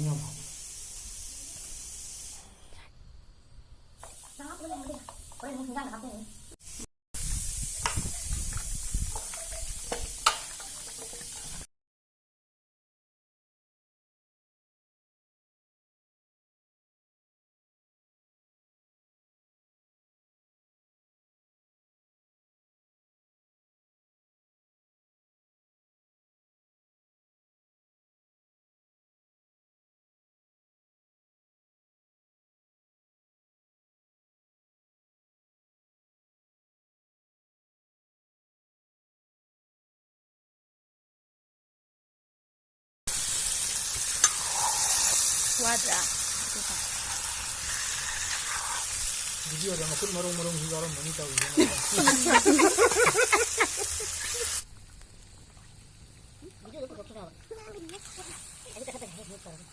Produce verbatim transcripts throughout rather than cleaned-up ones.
ꯌꯥꯝ ꯍꯥꯎꯋꯦ꯫ ꯍꯣꯔꯦꯟ ꯑꯃꯨꯛ ꯍꯤꯟꯖꯥꯡꯗ ꯍꯥꯞꯇꯣꯏꯅꯤ꯫ ꯋꯥꯗ꯭ꯔꯥ? ꯚꯤꯗꯤꯑꯣꯗ ꯃꯈꯨꯠ ꯃꯔꯣꯡ ꯃꯔꯣꯡꯁꯨ ꯌꯥꯎꯔꯝꯒꯅꯤ ꯇꯧꯔꯤꯁꯦ꯫ ꯚꯤꯗꯤꯑꯣꯗ ꯄꯨꯊꯣꯛꯈꯤꯔꯕ? ꯑꯗꯨ ꯀꯛꯊꯠꯄ ꯌꯥꯏ, ꯃ꯭ꯌꯨꯠ ꯇꯧꯔꯒ꯫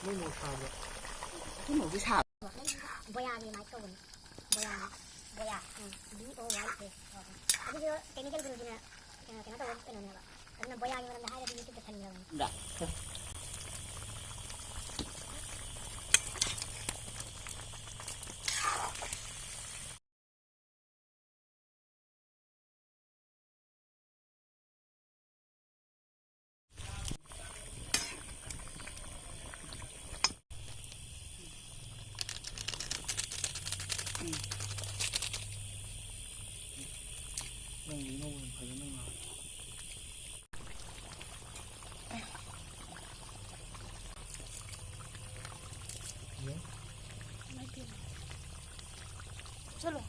ꯅꯣꯏ ꯃꯣꯔꯣꯛ ꯁꯥꯕ꯭ꯔꯣ? ꯑꯩꯈꯣꯏ ꯃꯣꯔꯣꯛꯇꯤ ꯁꯥꯕ꯫ ꯕꯣꯌꯥꯒꯤ ꯃꯥꯏ ꯀꯧꯕꯅꯤ꯫ ꯕꯣꯌꯥꯅꯤ꯫ ꯕꯣꯌꯥ꯫ ꯎꯝ꯫ B O Y A꯫ ꯑꯣ, ꯑꯣ꯫ ꯑꯗꯨꯁꯨ ꯀꯦꯃꯤꯀꯦꯜ ꯒꯨꯔꯨꯁꯤꯅ, ꯑ, ꯀꯩꯅꯣ ꯇꯧꯕ ꯀꯩꯅꯣꯅꯦꯕ꯫ ꯑꯗꯨꯅ ꯕꯣꯌꯥꯒꯤ ꯃꯔꯝꯗ ꯍꯥꯏꯔꯗꯤ YouTube-ꯇ ꯊꯝꯃꯤꯔꯕꯅꯤ꯫ ꯗ꯫ ꯅꯪꯒꯤ ꯏꯅꯧ ꯐꯖꯅ ꯉꯥꯡꯉꯦ꯫ ꯆꯠꯂꯣ꯫